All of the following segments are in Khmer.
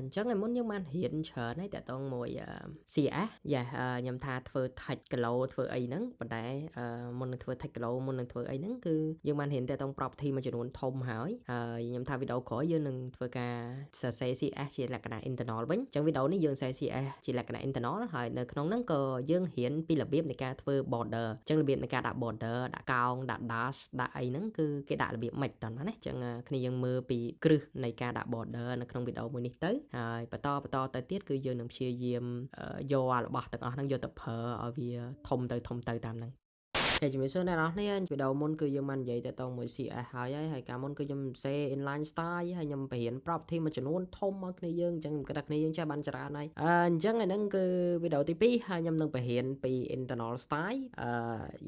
អញ្ចឹងឯមុនយើងបានរៀនច្រើនហើយតាក់ទងមួយ CSS យ៉ាខ្ញុំថាធ្វើ text glow ធ្វើអីហ្នឹងប៉ុន្តែមុននឹងធ្វើ text glow មុននឹងធ្វើអីហ្នឹងគឺយើងបានរៀនតាក់ទង property មួយចំនួនធំហើយហើយខ្ញុំថាវីដេអូក្រោយយើងនឹងធ្វើការសរសេរ CSS ជាលក្ខណៈ internal វិញអញ្ចឹងវីដេអូនេះយើងសរសេរ CSS ជាលក្ខណៈ internal ហើយនៅក្នុងហ្នឹងក៏យើងរៀនពីរបៀបនៃការធ្វើ border អញ្ចឹងរបៀបនៃការដាក់ border ដាក់កោងដាក់ dash ដាក់អីហ្នឹងគឺគេដាក់របៀបម៉េចតោះណាអញ្ចឹងគ្នាយើងមើលពីគ្រឹះនៃការដាក់ border នៅក្នុងវីដេអូមួយនេះទៅហើយបន្តបន្តទៅទៀតគឺយើងនឹងព្យាយាមយកអារបស់ទាំងអស់ហ្នឹងយកទៅប្រើឲ្យវាធំទៅធំទៅតាមហ្នឹងហើយជំរាបសួរអ្នកនរគ្នាវីដេអូមុនគឺយើងបាននិយាយទៅតងមួយ CSS ហើយហើយកាលមុនគឺខ្ញុំសេ inline style ហើយខ្ញុំបង្រៀន property មួយចំនួនធំមកគ្នាយើងអញ្ចឹងខ្ញុំគិតថាគ្នាយើងចេះបានច្រើនហើយអញ្ចឹងអាហ្នឹងគឺវីដេអូទី2ហើយខ្ញុំនឹងបង្រៀនពី internal style អឺ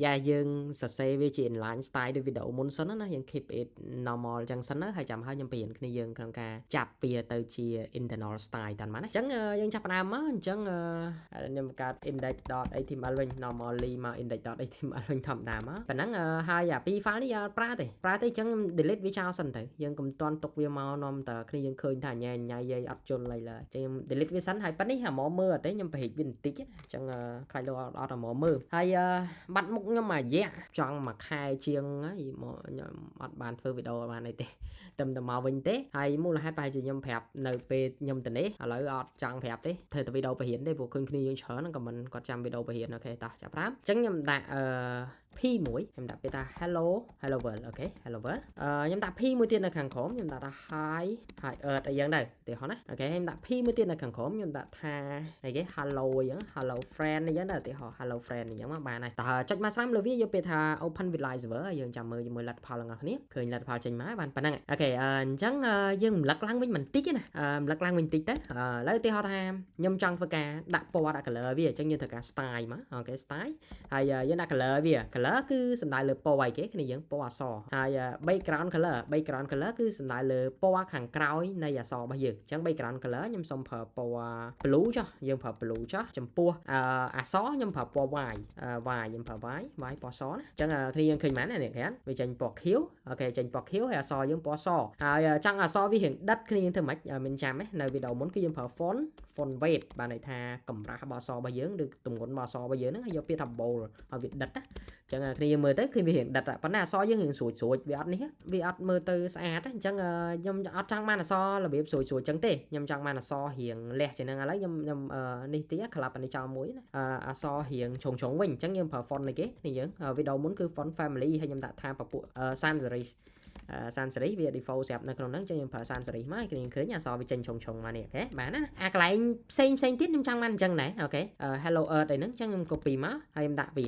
យ៉ាយើងសរសេរវាជា inline style ដូចវីដេអូមុនសិនណាយើង keep it normal អញ្ចឹងសិនណាហើយចាំហើយខ្ញុំបង្រៀនគ្នាយើងក្នុងការចាប់វាទៅជា internal style តាមណាអញ្ចឹងយើងចាប់ផ្ដើមមកអញ្ចឹងខ្ញុំបង្កើត index.html វិញ normally មក index.html វិញធម្មតាមកប៉ុណ្ណឹងហើយអាពីរ file នេះយើងអត់ប្រើទេប្រើទេអញ្ចឹងខ្ញុំ delete វាចោលសិនទៅយើងកុំទាន់ទុកវាមកនាំតើគ្នាយើងឃើញថាញ៉ៃញ៉ៃយាយអត់ជន់អីឡើយអញ្ចឹងខ្ញុំ delete វាសិនហើយប៉ុណ្នេះអាមកមើលអត់ទេខ្ញុំប្រហិចវាបន្តិចអញ្ចឹងខ្លាចលោកអត់អត់អាមកមើលហើយបាត់មុខខ្ញុំមួយរយៈចង់មួយខែជាងហើយមកខ្ញុំអត់បានធ្វើវីដេអូបានអីទេតែតែមកវិញទេហើយមូលហេតុប្រហែលជាខ្ញុំប្រាប់នៅពេលខ្ញុំទៅនេះឥឡូវអត់ចង់ប្រាប់ទេធ្វើតែវីដេអូបរិញ្ញាទេព្រោះឃើញគ្នាយើងច្រើនហ្នឹងក៏មិនគាត់ចាំវីដេអូបរិញ្ញា OK តោះចាប់5អញ្ចឹងខ្ញុំដាក់អឺ P មួយខ្ញុំដាក់ពាក្យថា hello hello world OK hello world ខ្ញុំដាក់ P មួយទៀតនៅខាងក្រោមខ្ញុំដាក់ថា hi hi earth អីចឹងទៅឧទាហរណ៍ណា OK ខ្ញុំដាក់ P មួយទៀតនៅខាងក្រោមខ្ញុំដាក់ថាអីគេ hello អីចឹង hello friend អីចឹងទៅឧទាហរណ៍ hello friend អីចឹងមកបានហើយតើចុចមកស្រាំលើវាយកពាក្យថា open with live server យើងចាំមើលជាមួយលទ្ធផលទាំងអស់គ្នាឃើញលទ្ធផលចេញមកបានប៉ុណ្ណឹង OK អញ្ចឹងយើងរំលឹកឡើងវិញបន្តិចណារំលឹកឡើងវិញបន្តិចទៅឥឡូវឧទាហរណ៍ថាខ្ញុំចង់ធ្វើការដាក់ពណ៌ដាក់ color វាអញ្ចឹងយើងត្រូវការ style មក OK style ហើយយើងដាក់ color វា color គឺសំដៅលើពណ៌អីគេគ្នាយើងពណ៌អក្សរហើយ background color background color គឺសំដៅលើពណ៌ខាងក្រោយនៃអក្សររបស់យើងអញ្ចឹង background color ខ្ញុំសូមប្រើពណ៌ blue ចុះយើងប្រើ blue ចុះចំពោះអក្សរខ្ញុំប្រើពណ៌ white white ខ្ញុំប្រើ white white ពណ៌សណាអញ្ចឹងគ្នាយើងឃើញមែននេះគេវាចេញពណ៌ខៀវ OK ចេញពណ៌ខៀវហើយអក្សរយើងពណ៌សហើយចង់អក្សរវារៀងដិតគ្នាយើងធ្វើម៉េចមិនចាំទេនៅវីដេអូមុនគឺយើងប្រើ font font weight បានន័យថាកម្រាស់របស់អក្សររបស់យើងឬទម្ងន់របស់អក្សររបស់យើងហ្នឹងហើយយកពាក្យថា bold ឲ្យវាដិតណាចឹងគ្នាយើងមើលទៅឃើញវារៀងដិតប៉ុន្តែអក្សរយើងរៀងស្រួចស្រួចវាអត់នេះវាអត់មើលទៅស្អាតអញ្ចឹងខ្ញុំអត់ចង់បានអក្សររបៀបស្រួចស្រួចចឹងទេខ្ញុំចង់បានអក្សររៀងលះជាងហ្នឹងឥឡូវខ្ញុំខ្ញុំនេះតិចក្លាប់អានេះចោលមួយណាអក្សររៀងឆុងឆុងវិញអញ្ចឹងយើងប្រើ font នេះគេនេះយើងវីដេអូមុនគឺ font family ហើយខ្ញុំដាក់ថាពពួក sans serif sans serif វា default ស្រាប់នៅក្នុងហ្នឹងចឹងខ្ញុំប្រើ sans serif មកគ្នាឃើញអក្សរវាចេញឆុងឆុងមកនេះ OK បានណាអាកន្លែងផ្សេងផ្សេងទៀតខ្ញុំចង់បានអញ្ចឹងដែរ OK hello earth អីហ្នឹងចឹងខ្ញុំ copy មកហើយខ្ញុំដាក់វា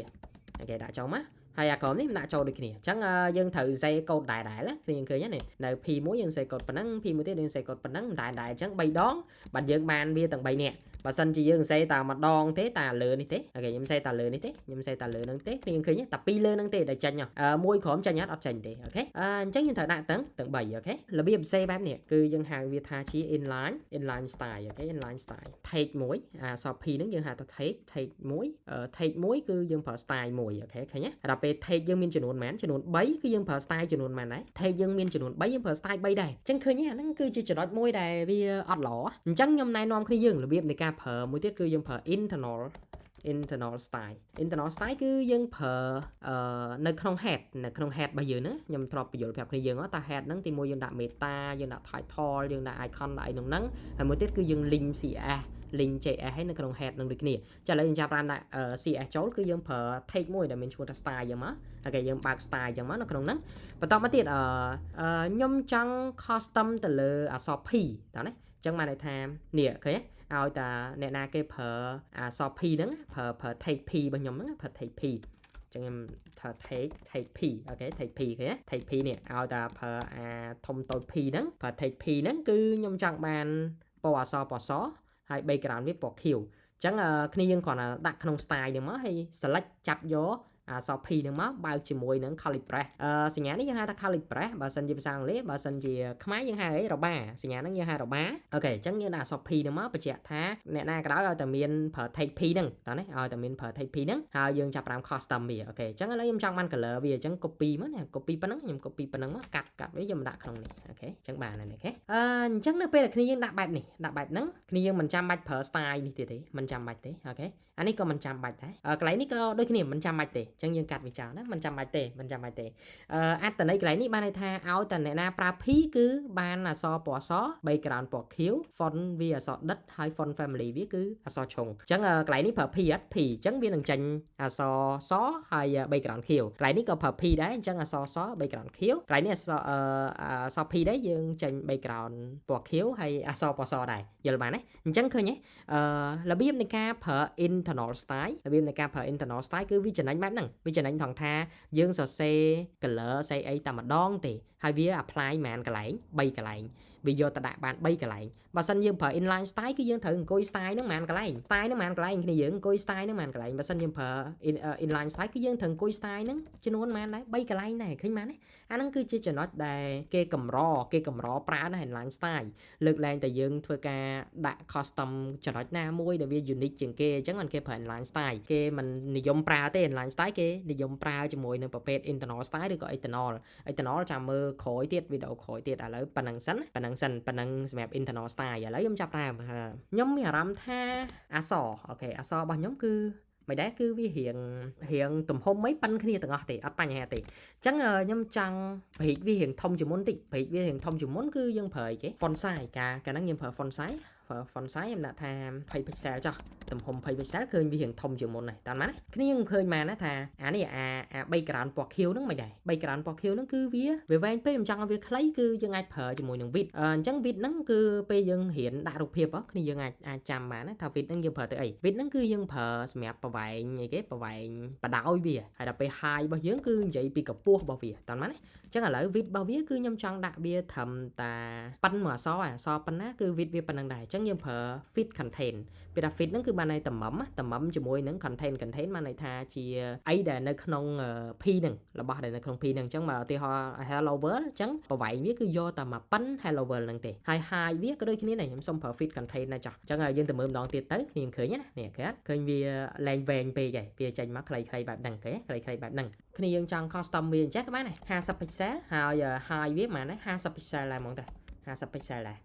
OK ដាក់ចូលមកហើយអាក្រុមនេះខ្ញុំដាក់ចូលដូចគ្នាអញ្ចឹងយើងត្រូវសេកូដដែរដែរគ្នាយើងឃើញនេះនៅ P1 យើងសេកូដប៉ុណ្ណឹង P1 ទៀតយើងសេកូដប៉ុណ្ណឹងដែរដែរអញ្ចឹង3ដងបាទយើងបានវាទាំង3នាក់បើសិនជាយើងសេតែម្ដងទេតាលើនេះទេ OK ខ្ញុំសេតាលើនេះទេខ្ញុំសេតាលើនឹងទេគ្នាយើងឃើញតែពីរលើនឹងទេដែលចេញមួយក្រុមចេញអត់អត់ចេញទេ OK អញ្ចឹងយើងត្រូវដាក់ទាំងទាំង3 OK របៀបសេបែបនេះគឺយើងហៅវាថាជា inline inline style OK inline style tag មួយអាស P ហ្នឹងយើងហៅថា tag tag មួយ tag មួយគឺយើងប្រើ style មួយ OK ឃើញទេដល់ពេល tag យើងមានចំនួនប៉ុន្មានចំនួន3គឺយើងប្រើ style ចំនួនប៉ុន្មានដែរ tag យើងមានចំនួន3យើងប្រើ style 3ដែរអញ្ចឹងឃើញទេអាហ្នឹងគឺជាចំណុចមួយដែលវាអត់ល្អអញ្ចឹងខ្ញុំណែនាំគ្នាយើងរបៀបនៃការប្រើមួយទៀតគឺយើងប្រើ internal internal style internal style គឺយើងប្រើអឺនៅក្នុង head នៅក្នុង head របស់យើងណាខ្ញុំធ្លាប់បញ្យល់ប្រាប់គ្នាយើងថា head ហ្នឹងទីមួយយើងដាក់ meta យើងដាក់ title យើងដាក់ icon ដាក់អីក្នុងហ្នឹងហើយមួយទៀតគឺយើង link CSS link JS ឲ្យនៅក្នុង head នឹងដូចគ្នាចាឥឡូវយើងចាប់ផ្ដើមដាក់ CSS ចូលគឺយើងប្រើ tag មួយដែលមានឈ្មោះថា style ចឹងមក OK យើងបើក style ចឹងមកនៅក្នុងហ្នឹងបន្តមកទៀតអឺខ្ញុំចង់ custom ទៅលើអក្សរ P តើណាអញ្ចឹងបានន័យថានេះឃើញឲ្យតាអ្នកណាគេប្រើអក្សរ P ហ្នឹងប្រើប្រើ tag P របស់ខ្ញុំហ្នឹងប្រើ tag P ចឹងខ្ញុំថា tag tag P OK tag P ឃើញ tag P នេះឲ្យតាប្រើអាធំតូច P ហ្នឹងប្រើ tag P ហ្នឹងគឺខ្ញុំចង់បានពណ៌អក្សរពណ៌សហើយ background វាពណ៌ខៀវអញ្ចឹងគ្នាយើងគ្រាន់តែដាក់ក្នុង style ហ្នឹងមកហើយ select ចាប់យក អក្សរ P ហ្នឹងមកបើកជាមួយនឹង curly brace សញ្ញានេះយើងហៅថា curly brace បើសិនជាភាសាអង់គ្លេសបើសិនជាខ្មែរយើងហៅអីរបាសញ្ញាហ្នឹងយើងហៅរបា OK អញ្ចឹងយើងដាក់អក្សរ P ហ្នឹងមកបញ្ជាក់ថាអ្នកណាក៏ដោយឲ្យតែមានប្រើ tag P ហ្នឹងតោះនេះឲ្យតែមានប្រើ tag P ហ្នឹងហើយយើងចាប់ផ្ដើម custom វា OK អញ្ចឹងឥឡូវខ្ញុំចង់បាន color វាអញ្ចឹង copy មកណា copy ប៉ុណ្ណឹងខ្ញុំ copy ប៉ុណ្ណឹងមកកាត់កាត់វាយកមកដាក់ក្នុងនេះ OK អញ្ចឹងបានហើយ OK អញ្ចឹងនៅពេលដែលគ្នាយើងដាក់បែបនេះដាក់បែបហ្នឹងគ្នាយើងមិនចាំបាច់ប្រើ style នេះទៀតទេមិនចាំបាច់ទេ OK អានេះក៏មិនចាំបាច់ដែរកន្លែងនេះក៏ដូចគ្នាមិនចាំបាច់ទេអញ្ចឹងយើងកាត់វាចោលណាមិនចាំបាច់ទេមិនចាំបាច់ទេអត្តន័យកន្លែងនេះបានន័យថាឲ្យតែអ្នកណាប្រើ P គឺបានអក្សរពណ៌ស background ពណ៌ខៀវ font វាអក្សរដិតហើយ font family វាគឺអក្សរឆុងអញ្ចឹងកន្លែងនេះប្រើ P អត់ P អញ្ចឹងវានឹងចេញអក្សរសហើយ background ខៀវកន្លែងនេះក៏ប្រើ P ដែរអញ្ចឹងអក្សរស background ខៀវកន្លែងនេះអក្សរ P ដែរយើងចេញ background ពណ៌ខៀវហើយអក្សរពណ៌សដែរយល់បានទេអញ្ចឹងឃើញទេរបៀបនៃការប្រើ internal style របៀបនៃការប្រើ internal style គឺវាចំណេញបែបហ្នឹងវាចំណេញថងថាយើងសរសេរ color ស្អីអីតែម្ដងទេហើយវា apply ប៉ុន្មានកន្លែង3កន្លែងវាយកទៅដាក់បាន3កន្លែងបើសិនយើងប្រើ inline style គឺយើងត្រូវអង្គុយ style ហ្នឹងប៉ុន្មានកន្លែង style ហ្នឹងប៉ុន្មានកន្លែងគ្នាយើងអង្គុយ style ហ្នឹងប៉ុន្មានកន្លែងបើសិនយើងប្រើ inline style គឺយើងត្រូវអង្គុយ style ហ្នឹងចំនួនប៉ុន្មានដែរ3កន្លែងដែរឃើញបានទេអាហ្នឹងគឺជាចំណុចដែលគេកម្រប្រើណា inline style លើកលែងតែយើងធ្វើការដាក់ custom ចំណុចណាមួយដែលវា unique ជាងគេអញ្ចឹងបានគេប្រើ inline style គេមិននិយមប្រើទេ inline style គេនិយមប្រើជាមួយនឹងប្រភេទ internal style ឬក៏ external external ចាំមើលក្រោយទៀតវីដេអូក្រោយទៀតឥឡូវប៉ុណ្ណឹងសិនប៉ុណ្ណឹងសិនប៉ុណ្ណឹងសម្រាប់ internal style ឥឡូវខ្ញុំចាប់ដើមខ្ញុំមានអារម្មណ៍ថាអក្សរ OK អក្សររបស់ខ្ញុំគឺមិនដែរគឺវារៀងរៀងទំហំអីប៉ិនគ្នាទាំងអស់ទេអត់បញ្ហាទេអញ្ចឹងខ្ញុំចង់ព្រីកវារៀងធំជាងមុនតិចព្រីកវារៀងធំជាងមុនគឺយើងប្រើអីគេ font size កាកាលហ្នឹងយើងប្រើ font size ប្រើ font size ខ្ញុំដាក់ថា20 pixel ចុះទំហំ20 pixel ឃើញវារៀងធំជាងមុនហើយតាមណាគ្នាយើងឃើញបានណាថាអានេះអា background ពណ៌ខៀវហ្នឹងមិនដែរ background ពណ៌ខៀវហ្នឹងគឺវាវែងពេកខ្ញុំចង់ឲ្យវាខ្លីគឺយើងអាចប្រើជាមួយនឹង width អញ្ចឹង width ហ្នឹងគឺពេលយើងរៀនដាក់រូបភាពគ្នាយើងអាចចាំបានណាថា width ហ្នឹងយើងប្រើទៅអី width ហ្នឹងគឺយើងប្រើសម្រាប់ប្រវែងអីគេប្រវែងបដោយវាហើយដល់ពេល height របស់យើងគឺនិយាយពីកម្ពស់របស់វាតាមណាអញ្ចឹងឥឡូវ width របស់វាគឺខ្ញុំចង់ដាក់វាត្រឹមតាប៉ិនមួយអក្សរអក្សរប៉ុណ្ណាគឺ width វាប៉ុណ្ណឹងដែរអញ្ចឹងយើងប្រើ fit content ពេលថា fit ហ្នឹងគឺបានន័យតម្រឹមតម្រឹមជាមួយនឹង content content បានន័យថាជាអីដែលនៅក្នុង P ហ្នឹងរបស់ដែលនៅក្នុង P ហ្នឹងអញ្ចឹងមកឧទាហរណ៍ hello world អញ្ចឹងប្រវែងវាគឺយកតែមកប៉ិន hello world ហ្នឹងទេហើយ height វាក៏ដូចគ្នាដែរខ្ញុំសុំប្រើ fit content ដែរចុះអញ្ចឹងយើងទៅមើលម្ដងទៀតទៅគ្នាឃើញណានេះឃើញឃើញវាលែងវែងពេកហើយវាចេញមកខ្លីៗបែបហ្នឹងគេខ្លីៗបែបហ្នឹងគ្នាយើងចង់ custom វាអញ្ចឹងក៏បានដែរ50 pixel ហើយ height វាប៉ុន្មានដែរ50 pixel ដែរហ្មងទៅ50 pixel ដែរ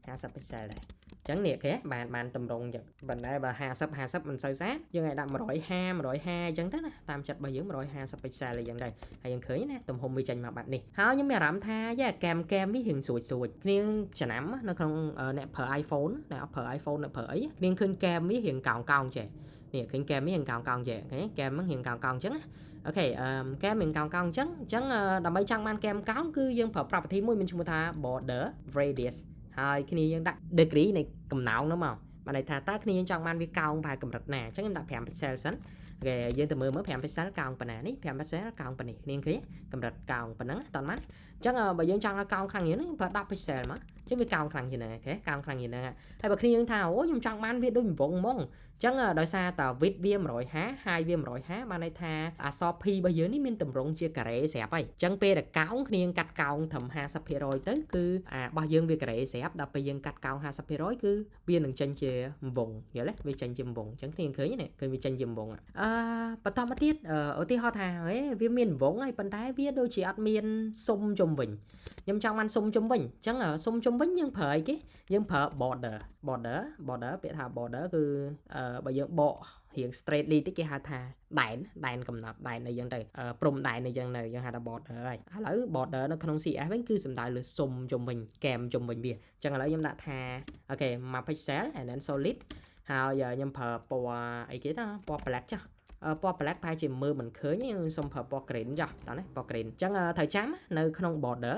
50 pixel ដែរចឹងនេះគេបានបានតម្រងចឹងប៉ុន្តែបើ50 50មិនសូវស្អាតយើងអាចដាក់150 150អញ្ចឹងទៅណាតាមចិត្តរបស់យើង150 pixel អីចឹងទៅហើយយើងឃើញណាទំហំវាចេញមកបែបនេះហើយខ្ញុំមានអារម្មណ៍ថាយ៉ាកែមកែមនេះរៀងស្រួចស្រួចគ្នាចំណាំនៅក្នុងអ្នកប្រើ iPhone អ្នកប្រើ iPhone អ្នកប្រើអីគ្នាឃើញកែមវារៀងកោងកោងចេះនេះឃើញកែមនេះរៀងកោងកោងចេះឃើញកែមហ្នឹងរៀងកោងកោងអញ្ចឹងណា OK អឺកែមមានកោងកោងអញ្ចឹងអញ្ចឹងដើម្បីចង់បានកែមកោងគឺយើងប្រើ property មួយមានឈ្មោះថា border radius ហើយគ្នាយើងដាក់ degree នៃកំណោងនោះមកបានន័យថាតើគ្នាយើងចង់បានវាកោងប្រហែលកម្រិតណាអញ្ចឹងខ្ញុំដាក់5 pixel សិន OK យើងទៅមើលមើល5 pixel កោងប៉ុណ្ណានេះ5 pixel កោងប៉ុណ្នេះគ្នាឃើញកម្រិតកោងប៉ុណ្ណឹងតោះណាអញ្ចឹងបើយើងចង់ឲ្យកោងខ្លាំងជាងនេះប្រើ10 pixel មកអញ្ចឹងវាកោងខ្លាំងជាងហ្នឹង OK កោងខ្លាំងជាងហ្នឹងហើយបើគ្នាយើងថាអូខ្ញុំចង់បានវាដូចវងហ្មងអញ្ចឹងដោយសារតា width វា150 height វា150បានន័យថាអក្សរ P របស់យើងនេះមានទម្រង់ជាការ៉េស្រាប់ហើយអញ្ចឹងពេលដែលកោងគ្នាកាត់កោងត្រឹម50%ទៅគឺអារបស់យើងវាការ៉េស្រាប់ដល់ពេលយើងកាត់កោង50%គឺវានឹងចេញជាវងយល់ទេវាចេញជាវងអញ្ចឹងគ្នាឃើញនេះឃើញវាចេញជាវងបន្តមកទៀតឧទាហរណ៍ថាហេវាមានវងហើយប៉ុន្តែវាដូចជាអត់មានសុំជុំវិញខ្ញុំចង់បានសុំជុំវិញអញ្ចឹងសុំជុំវិញយើងប្រើអីគេយើងប្រើ border border border ពាក្យថា border គឺបើយើងបករៀង straightly តិចគេហៅថាដែនដែនកំណត់ដែនអីចឹងទៅព្រំដែនអីចឹងទៅយើងហៅថា border ហើយឥឡូវ border នៅក្នុង CSS វិញគឺសំដៅលើសុំជុំវិញកែមជុំវិញវាអញ្ចឹងឥឡូវខ្ញុំដាក់ថា OK 1 pixel and then solid ហើយខ្ញុំប្រើពណ៌អីគេណាពណ៌ black ចុះពណ៌ black ប្រហែលជាមើលមិនឃើញខ្ញុំសុំប្រើពណ៌ green ចុះតោះណាពណ៌ green អញ្ចឹងត្រូវចាំនៅក្នុង border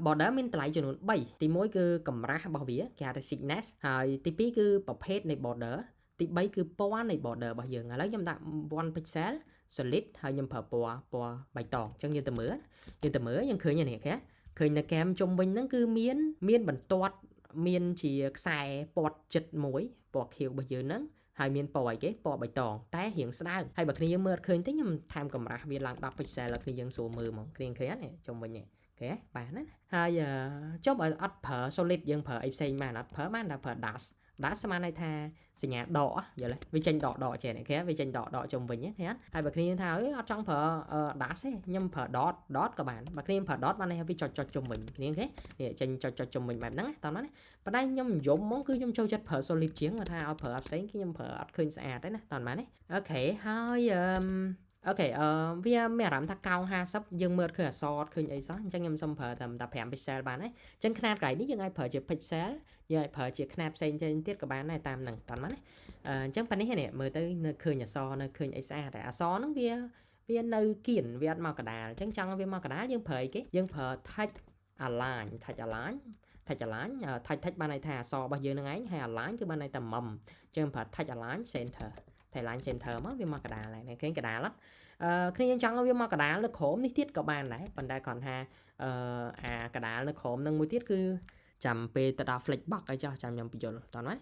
border មានតម្លៃចំនួន3ទី1គឺកម្រាស់របស់វាគេហៅថា thickness ហើយទី2គឺប្រភេទនៃ border ទី3គឺពណ៌នៃ border របស់យើងឥឡូវខ្ញុំដាក់1 pixel solid ហើយខ្ញុំប្រើពណ៌ពណ៌បៃតងអញ្ចឹងយើងទៅមើលយើងទៅមើលយើងឃើញនេះគេឃើញនៅកែមជុំវិញហ្នឹងគឺមានបន្ទាត់មានជាខ្សែពណ៌ចិត្តមួយពណ៌ខៀវរបស់យើងហ្នឹងហ ហើយមានពណ៌អីគេពណ៌បៃតងតែរៀងស្ដើងហើយបើគ្នាយើងមើលអត់ឃើញទេខ្ញុំថែមកម្រាស់វាឡើង10 pixel ឲ្យគ្នាយើងស្រួលមើលហ្មងគ្នាឃើញអត់នេះជុំវិញនេះគេបាទណាហើយចុះបើអត់ប្រើ solid យើងប្រើអីផ្សេងបានអត់ប្រើបានតែប្រើ dash។ dash ស្មានន័យថាសញ្ញាដកយល់ទេវាចេញដកដកចេះគេវាចេញដកដកជុំវិញឃើញអត់ហើយបើគ្នាថាអើអត់ចង់ប្រើ dash ទេខ្ញុំប្រើ dot dot ក៏បានបើគ្នាប្រើ dot បានន័យថាវាចុចចុចជុំវិញគ្នាគេនេះចេញចុចចុចជុំវិញបែបហ្នឹងតោះណាប៉ុន្តែខ្ញុំនិយមហ្មងគឺខ្ញុំចូលចិត្តប្រើ solid ជាងថាឲ្យប្រើផ្សេងគឺខ្ញុំប្រើអត់ឃើញស្អាតទេណាតោះណា okay ហើយអឺ okay អឺវាមានអារម្មណ៍ថាកោង50យើងមើលឃើញអក្សរឃើញអីសោះអញ្ចឹងខ្ញុំសុំប្រើតែ5 pixel បានហើយអញ្ចឹងខ្នាតកន្លែងនេះយើងអាចប្រើជា pixel យើងអាចប្រើជាខ្នាតផ្សេងផ្សេងទៀតក៏បានដែរតាមហ្នឹងតោះណាអញ្ចឹងប៉ានេះនេះមើលទៅនៅឃើញអក្សរនៅឃើញអីស្អាតតែអក្សរហ្នឹងវាវានៅគៀនវាអត់មកកដាលអញ្ចឹងចង់ឲ្យវាមកកដាលយើងប្រើអីគេយើងប្រើ text align text align text align text text បានន័យថាអក្សររបស់យើងនឹងឯងហើយ align គឺបានន័យថាមុំអញ្ចឹងប្រើ text align center text align center មកវាមកកដាលហើយឃើញកដាលអត់អឺគ្នាយើងចង់ឲ្យវាមកកដាលនៅក្រោមនេះទៀតក៏បានដែរប៉ុន្តែគ្រាន់ថាអឺអាកដាលនៅក្រោមនឹងមួយទៀតគឺចាំពេលទៅដល់ flex box អីចុះចាំខ្ញុំបញ្យល់តោះណា។